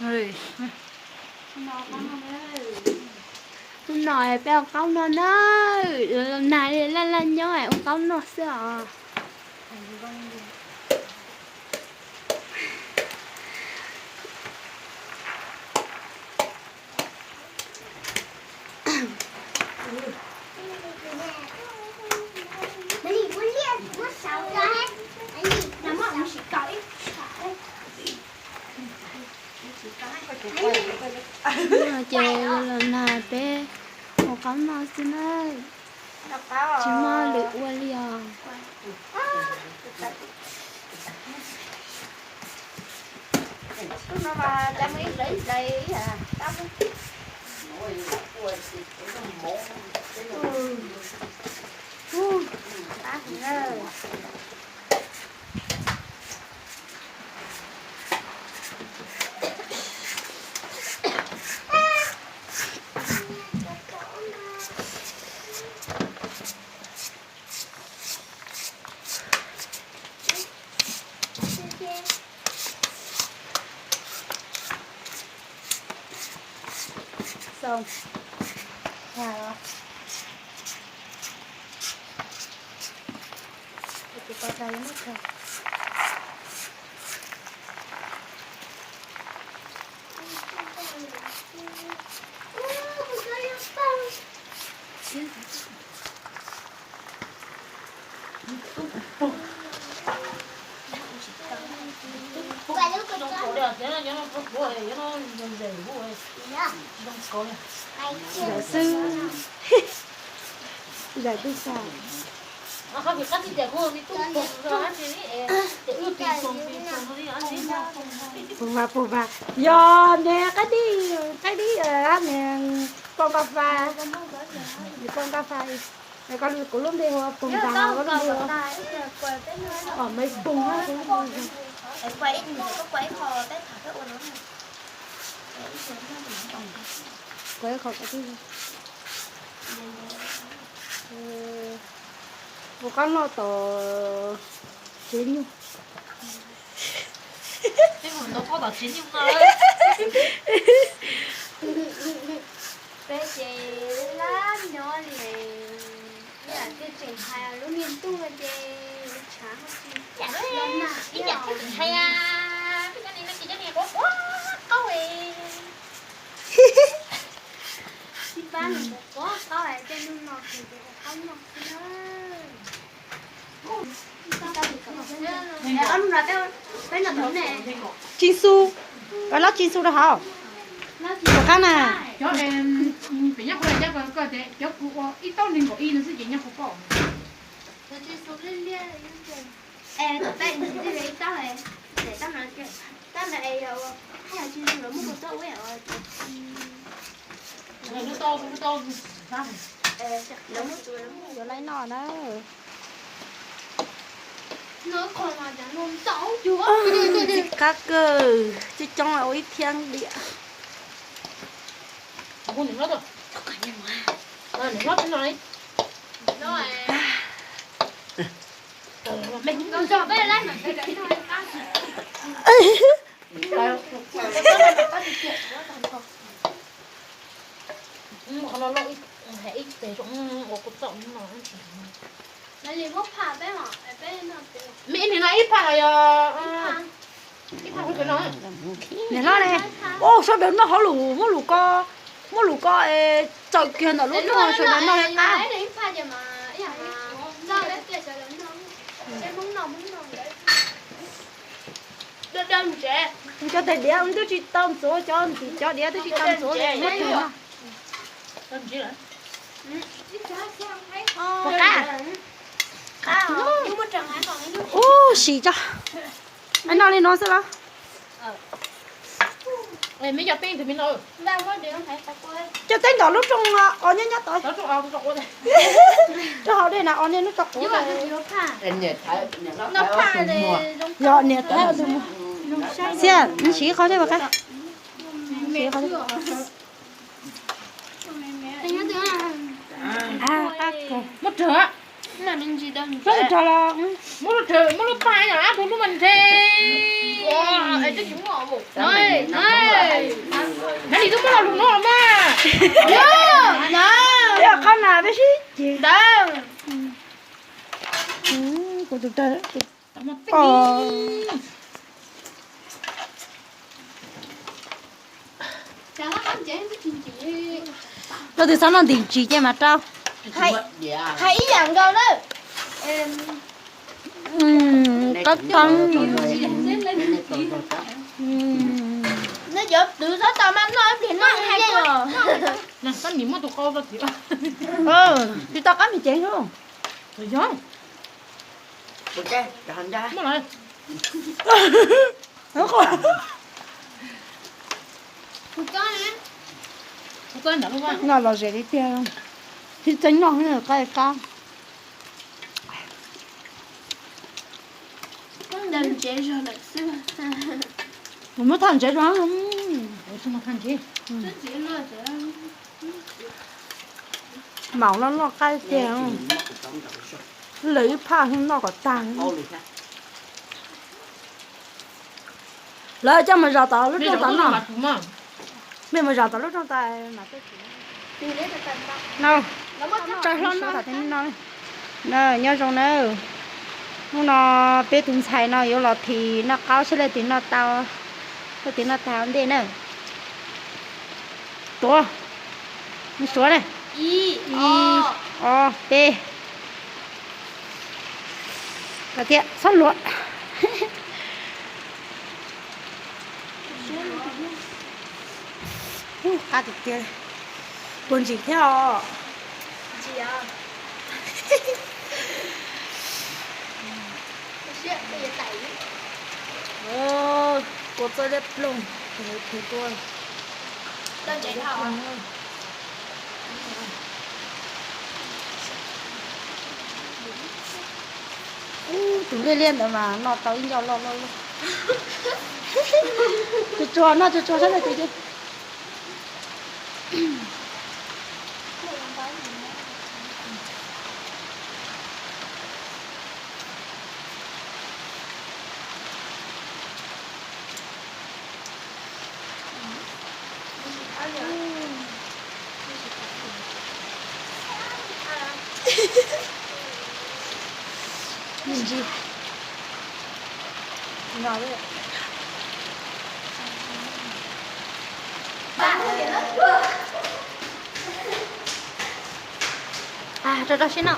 Hnub no peb ua qaub noj na, los nag li laj laj nyob ua qaub noj xwb os. Ces los nag peb ua qaub noj xwb na, tsis muaj lwm ua li os. Zam xwb, zam twb xa. Pug va pug va, yog niag qaib dib, qaib dib hab niag pog nqa fa, pog nqa fa. Koj kuv lub npe hu pog nqa, koj lub npe hu. Os, Maiv Pog. Ua qaub noj tom tsev nyuj. Peb ces laj nyob li, ib yam twg tseem hais lub niag ntuj ces tshav los nag ib yam twg tseem hais, peb cov niag no ces cov niag quav quav qaub, tsis pab nws quav qaub, tej hnub no ces ua qaub noj xwb na. Tsis xu, koj lob tsis xu rau hauv. Rov qab na. Cov kuv ua ib tauj nees nkaum ib no xwb ces nyob qhov pom. Yuav laib noj na. Txiv qab kawg, coob coob ua ib thiab diam. Niam hlob ne, ua sawv daws noj hauv lus, muab lus ko, muab lus ko tsaws kiag ntawm lub rooj sawv daws noj li qab. Cov tais diav twb tsis tau ntxuav, cov ntxim cov diav twb tsis tau ntxuav li. Ua qab. Ub, sim tso. Noj li no xwb los? Coj teb ntom lub rooj os, nyob nyob tod. Rau hauv dej na, os, niaj hnub tso quav. Yog niag thaib tus muag. Xiab, nws siv qhov seb puas qab. Siv qhov seb. Muab rhawv, muab rhawv los, muab lub paj no ab tug lub mas ntshe. Yog qhov nas peb sib ceg ntawd. Kuv tus Koj twb txhob noj ntim ntsis ces mas rau. Hais ib yam nkaus na. Qab qab. Nej cov twv txhob tau mas noj ib pliag noj ib pliag os. Tsis tau qab me cev. Noj los ze li tiag, tib txeeb noj qab qab. Mus muab thaj ntsev rau. Maum loj loj qaib tiag. Lwm ib phaj noj kom tag. Lawv coj mus zos tom lub rooj tod no. Mej mus zos tom lub rooj tod mas. Tsa hlob no, nyob zoo na. Hnub no peb tus ntxhais no yuav los thim noj qaub saib leej twg noj tau, leej twg noj tag ua ntej na. Tuav, suav na. Ib, ob, peb. Kom tiag txhob luag. Qab tiag tiag. Puas ntsim thiab os? Kua txob liab ploog, tus tua. Ub, tus liab liab ntawd mas noj tau ib nco loj loj loj. Tsuag tsuag, noj tsuag tsuag saib leej twg. Rau rau siab no.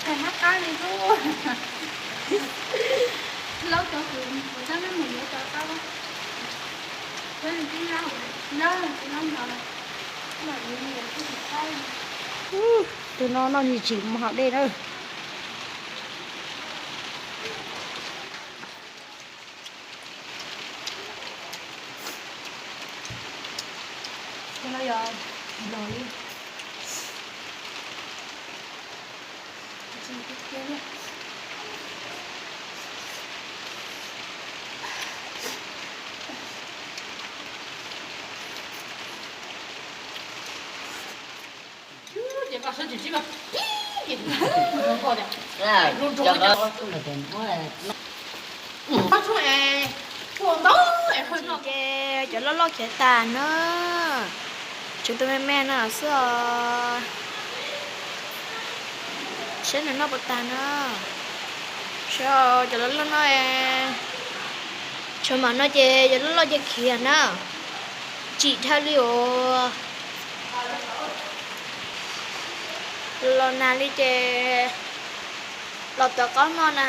Hab qab li lub, laub cov kuv, kuv sab nab mus yuav cov qab. Tus no noj me ntsis mus haus dej na. Ces cov loj loj khiav tas na, tshuav tus me me no xwb os. Saib nws noj puas tag na. Saib cov loj loj no, tshuav mam no ces cov loj loj ces khiav na. Tsim dhau li os. Los nag li ces los tuav qaub noj na,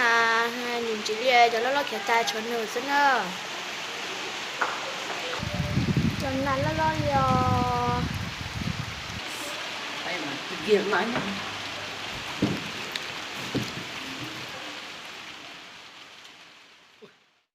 nim ntsis li cov loj loj khiav tas tshuav nws xwb na. Los nag loj loj li os.